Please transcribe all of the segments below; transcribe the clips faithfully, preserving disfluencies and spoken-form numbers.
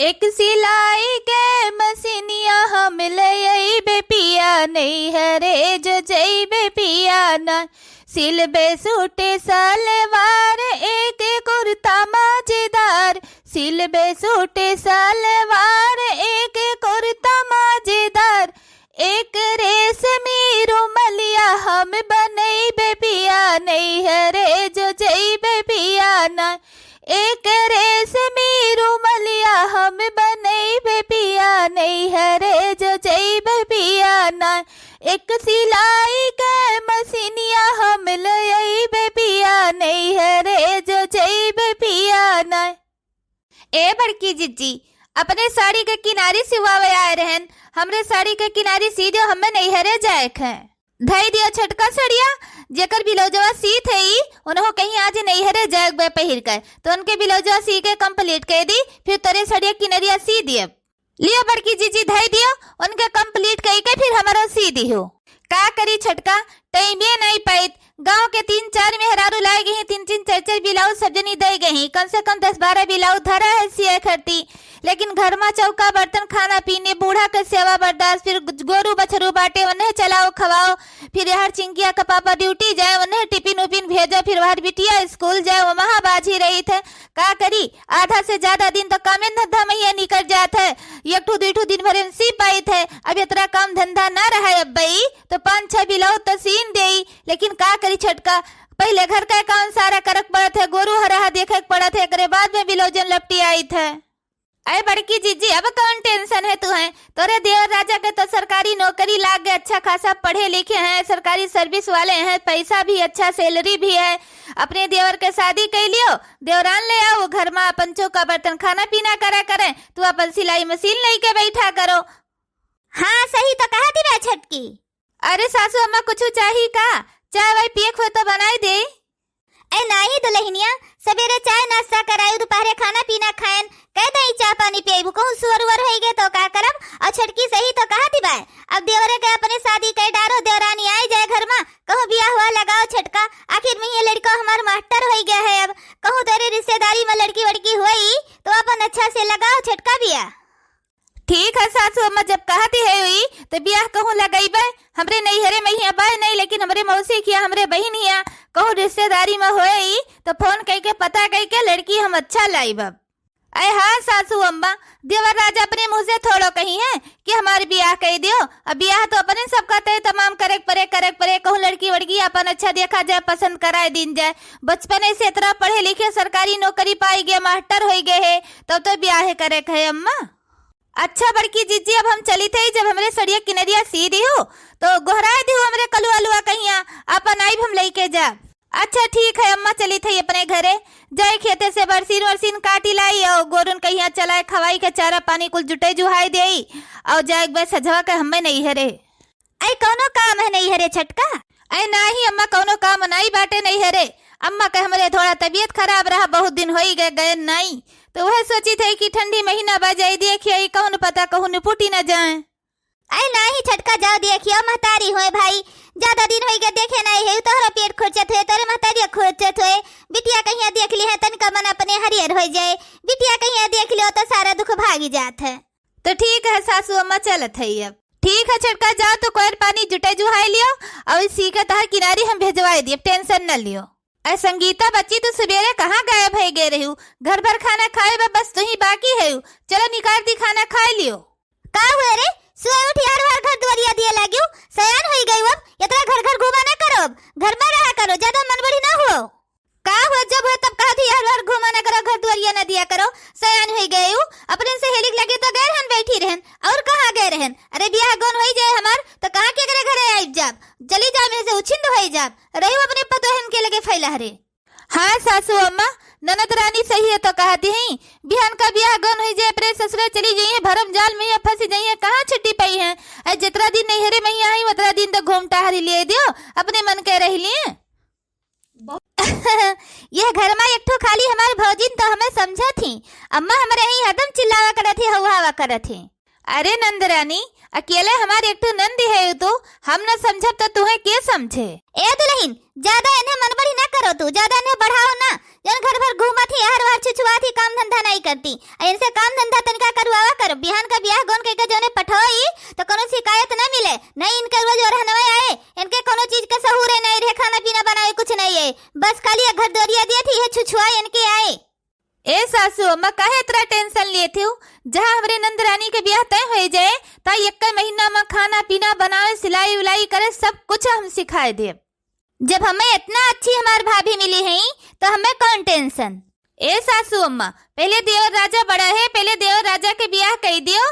एक सिलाई के मशीनिया हम ले अइबे पिया, नैहरे जो जइबे पिया ना। सिलबे सूट सलवार, एक कुर्ता मजेदार। सिलबे सूट सलवार, एक कुर्ता मजेदार। एक रेशमी रुमलिया हम बनइबे पिया, नैहरे जो जइबे पिया ना। एक रेशमी रुमलिया हम बनइबे पिया, नैहरे जो जइबे पिया ना। एक सिलाई के मशीनिया हम ले अइबे पिया, नैहरे जो जइबे पिया ना। ए बड़की जिज्जी, अपने साड़ी के किनारी सिवावे आए रहन, हमरे साड़ी के किनारी सी दियो, हम्मे नैहरे जाएक है। धई दियो छोटका सड़िया, जेकर बिलौजवा सीत है ई, उनहो कहीं आज नैहरे जाएक बे पहिर के, तो उनके बिलौजवा सी के complete कइ दी, फिर तोरे सड़िया किनरिया सी दियब। लियो बड़की जिज्जी, धई दियो, उनके complete कइ के फिर हमरो सी दिहो। का करी छोटका, टाइमे नाई पाइत। गाँव के तीन चार मेहरारू लाए गई, तीन तीन चार चार ब्लाउज सब जनी दे गई, कम से कम दस बारह ब्लाउज धरा है सिए खरती, लेकिन घर मा चौका बर्तन, खाना पीने, बूढ़ा के सेवा बर्दाश्त, फिर गोरू बछरू बाटे, उन्हें चलाओ खवाओ, फिर यार चिंकिया का पापा ड्यूटी जाए, उन्हें टिफिन उफिन भेजो, फिर वहर बिटिया स्कूल जाए, वो महा बाझी रही थे। का करी, आधा से ज्यादा दिन तो कामे धंधा मा ये निकल जात है, एक ठू दुई ठू दिन भरे मा सी पाइत है। अब इतना काम धंधा ना रहा है अब बई, तो पाँच छह ब्लाउज तो सीन देई, लेकिन का करी छोटका, पहिले घर का काम सारा करक पड़त है, गोरू हरहा देखेक पड़त है, एकरे बाद में ब्लाउजन लपटी आइत है। अरे बड़की जिज्जी, अब कौन tension है तुहें? तोरे देवर राजा के तो सरकारी नौकरी लाग गए, अच्छा खासा पढ़े लिखे हैं, सरकारी service वाले हैं, पैसा भी अच्छा, salary भी है। अपने देवर के शादी कइ लियो, देवरान ले आओ, वो घर मा अपन चौका बर्तन खाना पीना करा करें, तू अपन सिलाई मशीन लेके बैठा करो। हाँ, सही तो कहत ही बा छोटकी। अरे सासू अम्मा, कुछ चाही का? चाय वाय पिए के होए तो बनाई दे। ए नाही दुलहिनिया, सबेरे चाय नाश्ता कराई, दुपहरे खाना पीना खाएन, कह दई चाह पानी पिएबू, कहूँ सुअर उअर होई गए तो का करब? और छोटकी सही तो कहत ही बाय, अब देवरे के अपने शादी कइ डारो, देवरानी आई जाए घर मा, कहूँ बियाह हुआ लगाओ छोटका, आखिर में ये लड़का हमार मास्टर होई गया है, अब कहूँ तेरे रिश्तेदारी मा लड़की वड़की होई तो अपन अच्छा से लगाओ छोटका बियाह। ठीक है सासू अम्मा, जब कहती है हुई तो बियाह कहूँ लगइबे। हमरे नैहरे मा हिया बाय नहीं, लेकिन हमरे मौसी किया, हमरे बहिन हिया, कहूँ रिश्तेदारी मा होई तो फोन कइके पता कइके लड़की हम अच्छा लाइब। अरे हाँ सासू अम्मा, देवर राजा अपने मुँह से थोड़ो कही है कि हमार बियाह कइ दियो। अब बियाह तो अपने सबका तय तमाम करेक परे, करेक परे, कहूँ लड़की वड़की अपन अच्छा देखा जाए, पसंद कराए दीन जाए। बचपने से इतना पढ़े लिखे, सरकारी नौकरी पाई गए, मास्टर होई गए है, तब तो बियाह करेक है अम्मा। अच्छा बड़की जिज्जी, अब हम चलित हई, जब हमरे सड़िया किनरिया सी दिहु, तो गोहराए दिहु हमरे कलुआ लुआ कहिया, आपन आइब हम लइके जाब। अच्छा ठीक है अम्मा, चलित हई अपने घरे, जाए खेते से बरसीन वरसीन काटी लाई, और गोरुन कहिया चलाए खवाई के चारा पानी कुल जुटे जुहाई देई, और जाए एक बार सजवा के हम्मे नैहरे। ऐ कौनो काम है नैहरे छोटका? ऐ नाही अम्मा, कौनो काम नाई बाटे नैहरे। अम्मा के हमरे थोड़ा तबीयत खराब रहा, बहुत दिन होई गए, गए नाई। तो वह सोचित है कि ठंडी महीना बा, जाई देखिए, कौन पता कहूँ निपुटी न जाए। ऐ नाही छोटका, जाओ देखियो, महतारी होए भाई, ज्यादा दिन होई गए देखे नाई है, तोहरा पेट खोचत होए, तोरे महतारिया खोचत होए, बिटिया कहिया देख ली है, तनिका मन अपने हरियर होई जाए, बिटिया कहिया देख लियो तो सारा दुख भागी जात है। तो ठीक है सासू अम्मा, चलत है अब। ठीक है छोटका, जाओ तो कोयर पानी जुटे जुहाई लियो, और इसी के तहर किनारी हम भेजवाए दिए, tension न लियो। ऐ संगीता बच्ची, तू सुबेरे कहाँ गायब है गए रही? घर भर खाना खाए बा, बस तू ही बाकी है। चलो निकाल दी खाना खाए लियो। का हुए रे? सुबह उठ यार वार घर दुआरिया दिए लागियो, सयान होई गई अब, इतना घर घर घूमा ना करो, अब घर में रहा करो, ज्यादा मन बड़ी ना हुओ। का हुआ, जब हुआ तब कहा थी, हर हर घूमा ना करो, घर दुआरिया ना दिया करो, सयान होई गए उ। अपने सहेली के लगे तो गए रहन, बैठी रहन, और कहाँ गए रहन? अरे बियाह गौन होई जाए हमार, तो कहाँ के करे घरे आइब जाब, चली जाब, यहाँ से उछिंद होई जाब, रही अपने पतोहन के लगे फैला हरे। हाँ सासू अम्मा, ननद रानी सही है तो कहती हैं, बिहान का बियाह गौन होई जाए, अपने ससुरे चली जाइए, भरम जाल में ये फंसी जाइए, कहाँ छुट्टी पाई है? अरे जितना दिन नैहरे में ही आई, उतना दिन तो घूम टहरी लिए दियो, अपने मन के रह लिए। यह घर मा एक ठो खाली हमार भौजिन तो हमें समझत ही। अम्मा हमरे ही हरदम चिल्लावा करत ही, हौहावा करत ही। अरे नंदरानी, अकेले हमार एक ठो नंद है तो, हम न समझब तो तुहे के समझे? ए दुलहिन, ज्यादा इन्हें मन बड़ी ना करो तू, ज्यादा इन्हें बढ़ाओ ना। जन घर भर घूमत ही, हर बार छुछुआत ही, काम धंधा नहीं करती। अ इनसे काम धंधा तनिका पछतावा करो। बिहान का बियाह गौन कइके जौने पठोई, तो कौनो शिकायत ना मिले। नहीं इनके रोज ओरहनवे आए, इनके कौनो चीज के सहूरे नहीं रहे, खाना पीना बनावे कुछ नहीं है। बस खाली एक घर दोरिया दिया थी, ये छुछुआ इनके आए। ए सासू अम्मा, काहे इतना tension लेत हो? जहाँ हमरे नंद रानी के बियाह तय होइ जाए, ता एक्के महीना में खाना पीना बनावे, सिलाई उलाई करे, सब कुछ हम सिखाए देब। जब हमें इतना अच्छी हमार भाभी मिली है, तो हमें कौन tension? ए सासू अम्मा, पहले देवर राजा बड़ा है, पहले देवर राजा के बियाह कई दियो,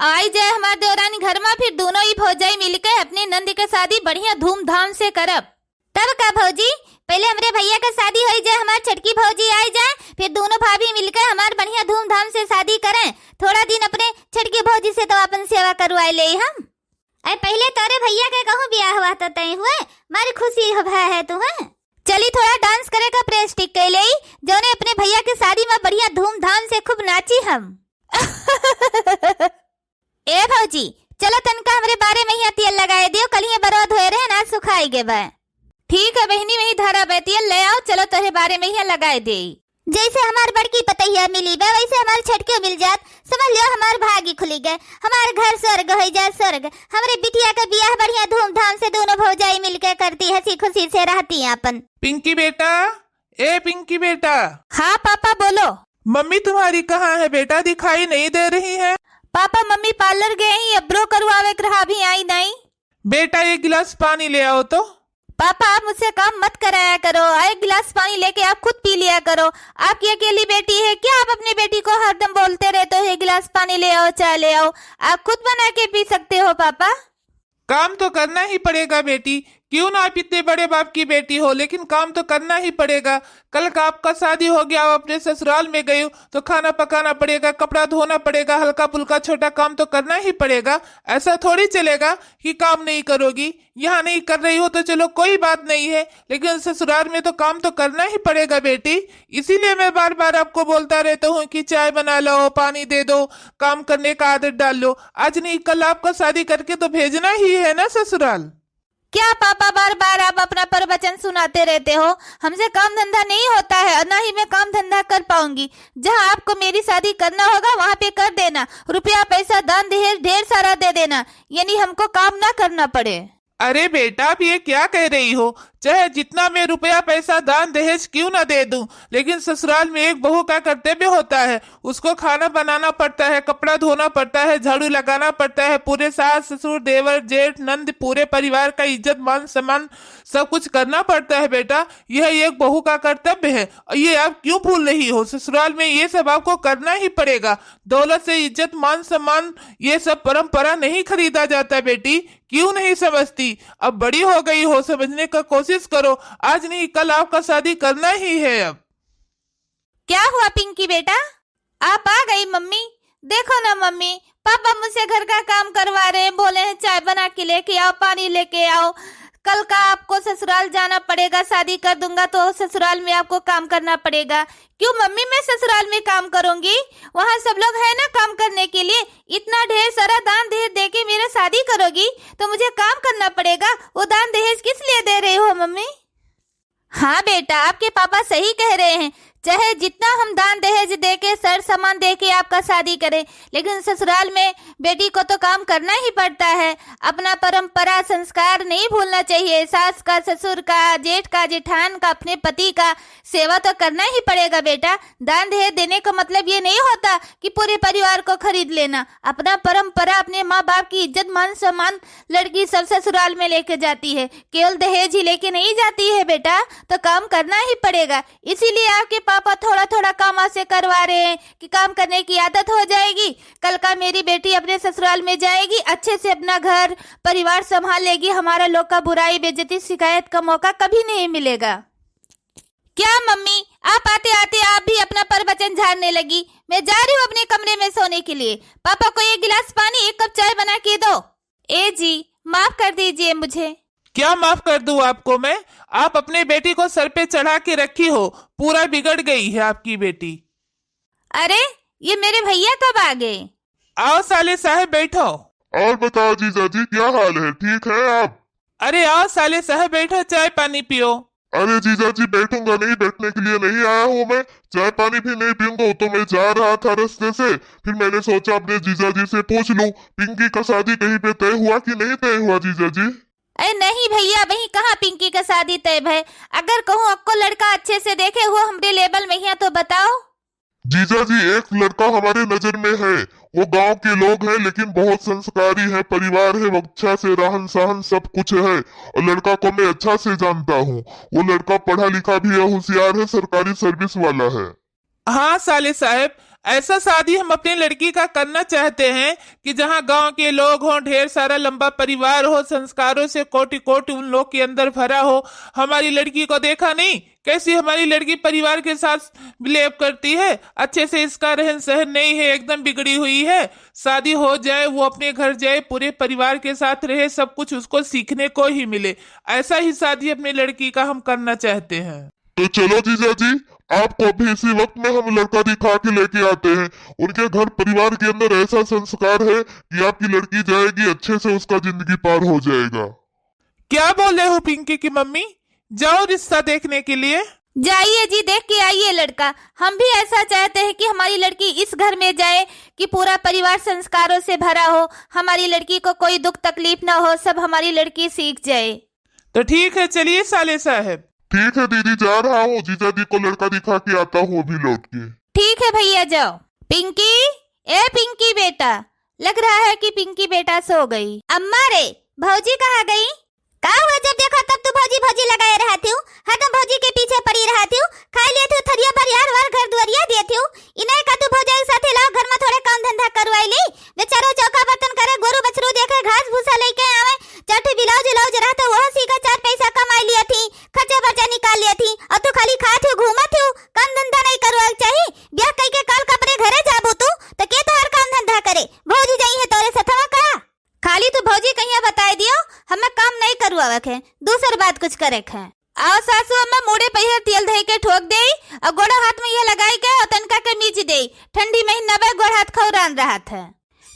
आई जाए हमार देवरानी घर में, फिर दोनों ही भौजाई मिलके अपने नंद के शादी बढ़िया धूमधाम से करब। तब का भौजी, पहले हमरे भैया के शादी होई जाए, हमार छोटकी भौजी आई जाए, फिर दोनों भाभी मिलके हमार बढ़िया धूमधाम से शादी करें। थोड़ा दिन अपने छोटकी भौजी से तो अपन सेवा करवाए ले हम। अरे पहले तोरे भैया के कहूँ बियाह हुआ तो तय हुए, मारी खुशी हो भा है तू है। चली थोड़ा dance करे का practice कर ले, जौने अपने भैया के शादी में बढ़िया धूमधाम से खूब नाची हम। ए भौजी, चलो तनका हमरे बारे में ही तेल लगाए दियो, कल ही बर्बाद होए रहे ना, सुखाई गे बा। ठीक है बहिनी, वही धारा बा, तेल ले आओ, चलो तोरे बारे में ही लगाए दे। जैसे हमार बड़की पतैया मिली बा, वैसे हमार छोटकियो मिल जात, समझ लियो हमार भागी खुली गए, हमार घर स्वर्ग हो जाए स्वर्ग। हमरे बिटिया के बियाह बढ़िया धूमधाम से दोनों भौजाई मिलके करती, हंसी खुशी से रहती आपन। पिंकी बेटा, ए पिंकी बेटा। हाँ पापा बोलो। मम्मी तुम्हारी कहाँ है बेटा, दिखाई नहीं दे रही है। पापा मम्मी parlour गए ही, eyebrow करवावे के रहा, अभी आई नहीं। बेटा एक गिलास पानी ले आओ तो। पापा आप मुझसे काम मत कराया करो, एक गिलास पानी लेके आप खुद पी लिया करो। आपकी अकेली बेटी है क्या, आप अपनी बेटी को हरदम बोलते रहते हो एक गिलास पानी ले आओ, चाय ले आओ, आप खुद बना के पी सकते हो पापा। काम तो करना ही पड़ेगा बेटी, क्यों ना आप इतने बड़े बाप की बेटी हो, लेकिन काम तो करना ही पड़ेगा। कल का आपका शादी हो गया, आप अपने ससुराल में गए हो, तो खाना पकाना पड़ेगा, कपड़ा धोना पड़ेगा, हल्का फुल्का छोटा काम तो करना ही पड़ेगा। ऐसा थोड़ी चलेगा कि काम नहीं करोगी। यहाँ नहीं कर रही हो तो चलो कोई बात नहीं है, लेकिन ससुराल में तो काम तो करना ही पड़ेगा बेटी। इसीलिए मैं बार बार आपको बोलता रहता हूँ कि चाय बना लो, पानी दे दो, काम करने का आदत डाल लो। आज नहीं कल आपका शादी करके तो भेजना ही है ना ससुराल। क्या पापा, बार बार आप अपना प्रवचन सुनाते रहते हो? हमसे काम धंधा नहीं होता है और ना ही मैं काम धंधा कर पाऊंगी। जहाँ आपको मेरी शादी करना होगा वहाँ पे कर देना, रुपया पैसा दान दहेज ढेर सारा दे देना, यानी हमको काम ना करना पड़े। अरे बेटा, अब ये क्या कह रही हो? चाहे जितना मैं रुपया पैसा दान दहेज क्यों ना दे दूं, लेकिन ससुराल में एक बहू का कर्तव्य होता है। उसको खाना बनाना पड़ता है, कपड़ा धोना पड़ता है, झाड़ू लगाना पड़ता है, पूरे सास ससुर देवर जेठ नंद पूरे परिवार का इज्जत मान सम्मान सब कुछ करना पड़ता है बेटा। यह एक बहू का कर्तव्य है और ये आप क्यों भूल रही हो? ससुराल में ये सब आपको करना ही पड़ेगा। दौलत से इज्जत मान सम्मान ये सब परंपरा नहीं खरीदा जाता बेटी। क्यों नहीं समझती? अब बड़ी हो गई हो, समझने का कोशिश करो। आज नहीं कल आपका शादी करना ही है। अब क्या हुआ पिंकी बेटा, आप आ गई मम्मी? देखो ना मम्मी, पापा मुझसे घर का काम करवा रहे हैं, बोले हैं चाय बना के लेके आओ, पानी लेके आओ, कल का आपको ससुराल जाना पड़ेगा, शादी कर दूंगा तो ससुराल में आपको काम करना पड़ेगा। क्यों मम्मी, मैं ससुराल में काम करूंगी? वहाँ सब लोग हैं ना काम करने के लिए। इतना ढेर सारा दान दहेज दे के मेरा शादी करोगी तो मुझे काम करना पड़ेगा। वो दान दहेज किस लिए दे रहे हो मम्मी? हाँ बेटा, आपके पापा सही कह रहे हैं। चाहे जितना हम दान दहेज दे के, सर सामान दे के आपका शादी करें, लेकिन ससुराल में बेटी को तो काम करना ही पड़ता है। अपना परंपरा संस्कार नहीं भूलना चाहिए। सास का, ससुर का, जेठ का, जेठान का, अपने पति का सेवा तो करना ही पड़ेगा बेटा। दान दहेज देने का मतलब ये नहीं होता कि पूरे परिवार को खरीद लेना। अपना परंपरा, अपने माँ बाप की इज्जत, मान सम्मान लड़की सब ससुराल में लेके जाती है, केवल दहेज ही लेके नहीं जाती है बेटा। तो काम करना ही पड़ेगा। इसीलिए आपके पापा थोड़ा थोड़ा काम आपसे करवा रहे हैं कि काम करने की आदत हो जाएगी। कल का मेरी बेटी अपने ससुराल में जाएगी, अच्छे से अपना घर परिवार संभाल लेगी, हमारा लोग का बुराई, बेइज्जती, शिकायत का मौका कभी नहीं मिलेगा। क्या मम्मी, आप आते आते आप भी अपना प्रवचन झाड़ने लगी? मैं जा रही हूँ अपने कमरे में सोने के लिए। पापा को एक गिलास पानी, एक कप चाय बना के दो। ए जी, माफ कर दीजिए मुझे। क्या माफ कर दूं आपको मैं? आप अपने बेटी को सर पे चढ़ा के रखी हो, पूरा बिगड़ गई है आपकी बेटी। अरे, ये मेरे भैया कब आ गए? आओ साले साहब, बैठो। और बताओ जीजा जी, क्या हाल है, ठीक है आप? अरे आओ साले साहब, बैठो, चाय पानी पियो। अरे जीजा जी, बैठूंगा नहीं, बैठने के लिए नहीं आया हूँ मैं, चाय पानी भी नहीं पीऊंगा। वो तो मैं जा रहा था रास्ते से, फिर मैंने सोचा अपने जीजा जी से पूछ लूं, पिंकी का शादी कहीं पे तय हुआ कि नहीं तय हुआ जीजा जी? अरे नहीं भैया, अबहीं कहाँ पिंकी का शादी तय भय। अगर कहूँ अक्को लड़का अच्छे से देखे हुआ हमरे लेवल में हिया तो बताओ। जीजा जी, एक लड़का हमारे नजर में है, वो गांव के लोग हैं लेकिन बहुत संस्कारी है, परिवार है, अच्छा से रहन सहन सब कुछ है, और लड़का को मैं अच्छा से जानता हूँ। वो लड़का पढ़ा लिखा भी है, होशियार है, सरकारी सर्विस वाला है। हाँ साले साहब, ऐसा शादी हम अपने लड़की का करना चाहते हैं कि जहाँ गांव के लोग हों, ढेर सारा लंबा परिवार हो, संस्कारों से कोटि कोटि उन लोग के अंदर भरा हो। हमारी लड़की को देखा नहीं, कैसी हमारी लड़की परिवार के साथ बिहेव करती है, अच्छे से इसका रहन सहन नहीं है, एकदम बिगड़ी हुई है। शादी हो जाए, वो अपने घर जाए, पूरे परिवार के साथ रहे, सब कुछ उसको सीखने को ही मिले। ऐसा ही शादी अपने लड़की का हम करना चाहते हैं। तो चलो जीजा जी, आपको अभी इसी वक्त में हम लड़का दिखा के लेके आते हैं। उनके घर परिवार के अंदर ऐसा संस्कार है कि आपकी लड़की जाएगी, अच्छे से उसका जिंदगी पार हो जाएगा। क्या बोले हो पिंकी की मम्मी? जाओ रिश्ता देखने के लिए। जाइए जी, देख के आइए लड़का। हम भी ऐसा चाहते हैं कि हमारी लड़की इस घर में जाए कि पूरा परिवार संस्कारों से भरा हो, हमारी लड़की को कोई दुख तकलीफ ना हो, सब हमारी लड़की सीख जाए। तो ठीक है, चलिए साले साहब। ठीक है दीदी, जा रहा हूँ, जीजा जी को लड़का दिखा के आता हूँ अभी लौट के। ठीक है भैया, जाओ। पिंकी, ए पिंकी बेटा, लग रहा है कि पिंकी बेटा सो गई। अम्मा रे, भौजी कहाँ गई? का हुआ, जब देखो तब तू भौजी भौजी लगाए रहत हूँ, हरदम भौजी के पीछे पड़ी रहत हूँ। खाए लिए थू थरिया भर यार वर घर दुआरिया दिए थू, इन्हें का तू भौजाई के साथे लाओ घर में थोड़े काम धंधा करवाई ली। बेचारो चौका बर्तन करे, गोरू बछरू देखे, घास भूसा लेके आवे, चार ठे ब्लाउज उलाउज रहत वह सीखा, चार पैसा कमाई लिया थी, खर्चा बर्चा निकाल लिया थी, और तू खाली खात हू घूमत हू, काम धंधा नहीं करवाए के चाही। ब्याह कई के काल का अपने घरे जाबू तू, तो के तोहार काम धंधा करे? भौजी जाई है तोरे सथवा का? खाली तू भौजी कहिया बताए दियो, हमें काम नहीं करवावे के, दूसर बात कुछ करे के। आओ सासू अम्मा, मुड़े पहिया तेल धई के ठोक देई, और गोड़ा हाथ में यह लगाई के और तनका के मीच देई। ठंडी महीना बे गोड़ हाथ खौरान रहत है।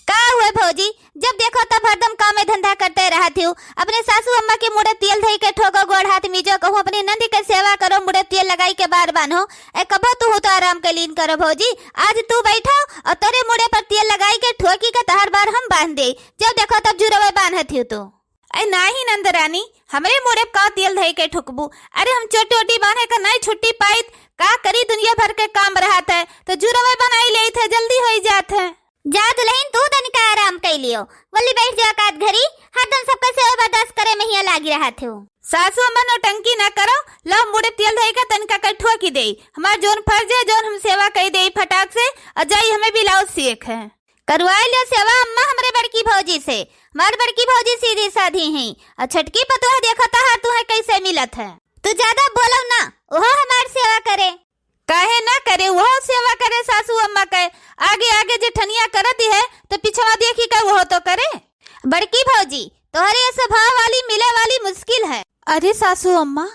का हुए भौजी, जब देखो तब हरदम काम में धंधा करते रहत हू। अपने सासू अम्मा के मुड़े तेल धई के ठोको, गोड़ हाथ मीजो, कहूँ अपने नंदी के सेवा करो, मुड़े तेल लगाई के बार बांधो। ए कबो तू तो आराम के लीन करो भौजी। आज तू बैठो और तोरे मुड़े पर तेल लगाई के ठोकी के तहर बार हम बांध दे। जब देखो तब जुरवे बांधत हू तू। अरे नाही नंदरानी, हमरे मुड़े का तेल धई के ठुकबू? अरे हम चोटी ओटी बांधे का नहीं छुट्टी पाइत, का करी, दुनिया भर के काम रहत है, तो जुरवे बनाई लेत है, जल्दी होई जात है। जा दुल्हन, तू तनिका आराम कई लियो, वल्ली बैठ जा कात घरी, हरदम सबका सेवा बर्दाश्त करे में हिया लागी रहत हो। सासू अम्मा नौटंकी ना करो, लाओ मुड़े तेल धई के तनिका के ठुकी दे, हमार जोन फर्ज है, जोन हम सेवा कई दे फटाक से, और जाई हमें ब्लाउज सीख है। करवाई लियो सेवा अम्मा हमरे बड़की भौजी से। हमार बड़की भौजी सीधी साधी हैं, और छोटकी पतोह देखो तहार तुहे कैसे मिलत है। तू ज्यादा बोलो ना, ओहो हमार सेवा करे। काहे ना करे, ओहो सेवा करे सासू अम्मा के। आगे आगे जेठनिया करत है, तो पिछवा देखी का ओहो तो करे। बड़की भौजी, तोहरे ये स्वभाव वाली मिले वाली मुश्किल है। अरे सासू अम्मा,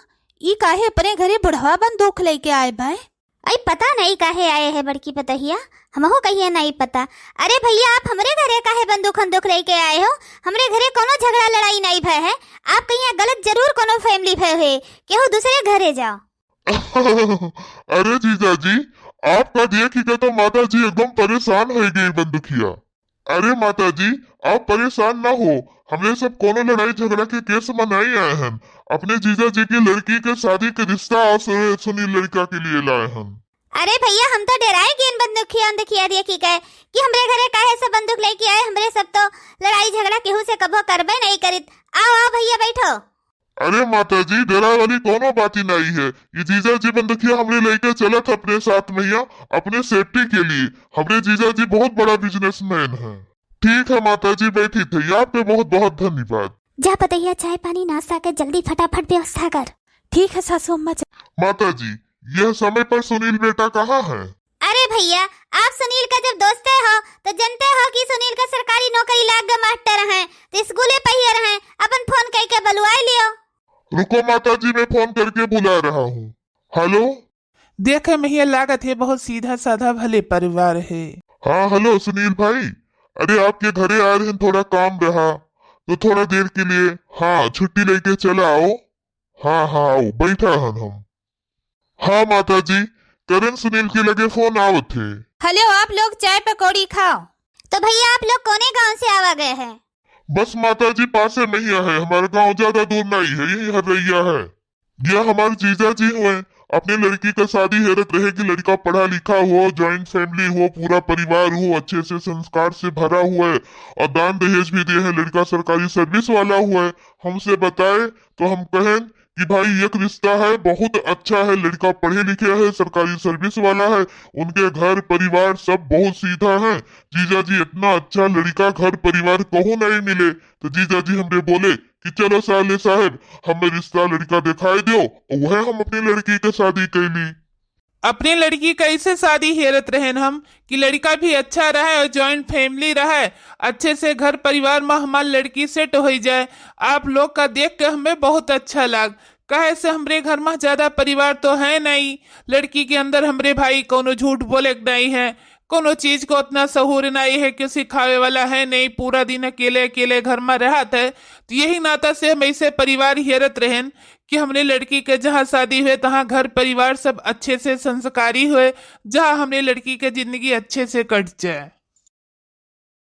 ई काहे अपने घरे बुढ़वा बंदूक लेके आए बाय? अई पता नहीं काहे आए है बड़की पतोहिया, हमहू कहिए नहीं पता। अरे भैया, आप हमरे घरे काहे बंदूक उंदूक लेके आए हो? हमरे घरे कोनो झगड़ा लड़ाई नहीं भय है। आप कहिए गलत जरूर कोनो family भय है, केहू दूसरे घरे जाओ। अरे जीजा जी, आपका देखी के तो माता जी एकदम परेशान हो गई बंदूकिया। अरे माता जी, आप परेशान ना हो, हमरे सब कोनो लड़ाई झगड़ा के case में नहीं आए हैं। अपने जीजा जी की लड़की के शादी के रिश्ता और सु-, सुनील लड़का के लिए लाए हैं। अरे भैया, हम तो डेराए गए इन बंदूकिया, बंदूकिया देखी के कि हमरे घरे काहे सब बंदूक लेके आए, हमरे सब तो लड़ाई झगड़ा केहू से कबो करबे नहीं करित। आओ, आओ भैया, बैठो। अरे माता जी, डरा वाली कोनो बात ही नहीं है। ये जीजा जी बंदूकिया हमरे लेके चलत है अपने साथ में हिया, अपने safety के लिए। हमरे जीजा जी बहुत बड़ा businessman है। ठीक है माता जी, बैठी थे, आपके बहुत बहुत धन्यवाद। जा पतैया, चाय पानी नाश्ता के जल्दी फटाफट व्यवस्था कर। ठीक है सासू अम्मा, जा। माता जी, यह समय पर सुनील बेटा कहाँ है? अरे भैया, आप सुनील का जब दोस्ते हो तो जानते हो कि सुनील का सरकारी नौकरी लाग गए, मास्टर हैं, तो स्कूले पहियर हैं, अपन फोन करके बुलवाए लियो। रुको माता जी, मैं फोन करके बुला रहा हूँ। हेलो। देखे महिया, लागत है बहुत सीधा साधा भले परिवार है। हाँ हेलो सुनील भाई, अरे आपके घरे आ रहे हैं, थोड़ा काम रहा तो थोड़ा देर के लिए, हाँ छुट्टी लेके चला आओ। हाँ, हाँ, आओ, बैठा हन हम। हाँ माता जी, करेन सुनील के लगे फोन आवत है। हेलो, आप लोग चाय पकौड़ी खाओ। तो भैया, आप लोग कौने गांव से आवा गए हैं? बस माता जी, पासे में ही है, हमारा गांव ज्यादा दूर नहीं है, यही हर रैया है। यह हमार जीजा जी हुए, अपने लड़की का शादी हेरत रहे कि लड़का पढ़ा लिखा हो, जॉइंट फैमिली हो, पूरा परिवार हो, अच्छे से संस्कार से भरा हुआ है और दान दहेज भी दिए हैं। लड़का सरकारी सर्विस वाला हुआ है। हमसे बताए तो हम कहें कि भाई, एक रिश्ता है, बहुत अच्छा है, लड़का पढ़े लिखे है, सरकारी सर्विस वाला है, उनके घर परिवार सब बहुत सीधा है। जीजा जी, इतना अच्छा लड़का घर परिवार कहूँ नहीं मिले। तो जीजा जी हमरे बोले कि चलो साले साहब, हमें रिश्ता लड़का दिखाई दो, वह हम अपनी लड़की के शादी कैली। अपने लड़की का ऐसे शादी हेरत रहेन हम कि लड़का भी अच्छा रहे और जॉइंट फैमिली रहे, अच्छे से घर परिवार में हमार लड़की सेट हो जाए। आप लोग का देख के हमें बहुत अच्छा लाग, कहे से हमरे घर में ज्यादा परिवार तो है नहीं। लड़की के अंदर हमरे भाई कोनो झूठ बोले के नहीं है, कोनो चीज को उतना सहूर नहीं है कि सिखावे वाला है नहीं, पूरा दिन अकेले अकेले घर में रहत है। तो यही नाता से हम ऐसे परिवार हेरत रहेन कि हमरे लड़की के जहाँ शादी हुए, तहाँ घर परिवार सब अच्छे से संस्कारी हुए, जहाँ हमरे लड़की के जिंदगी अच्छे से कट जाए।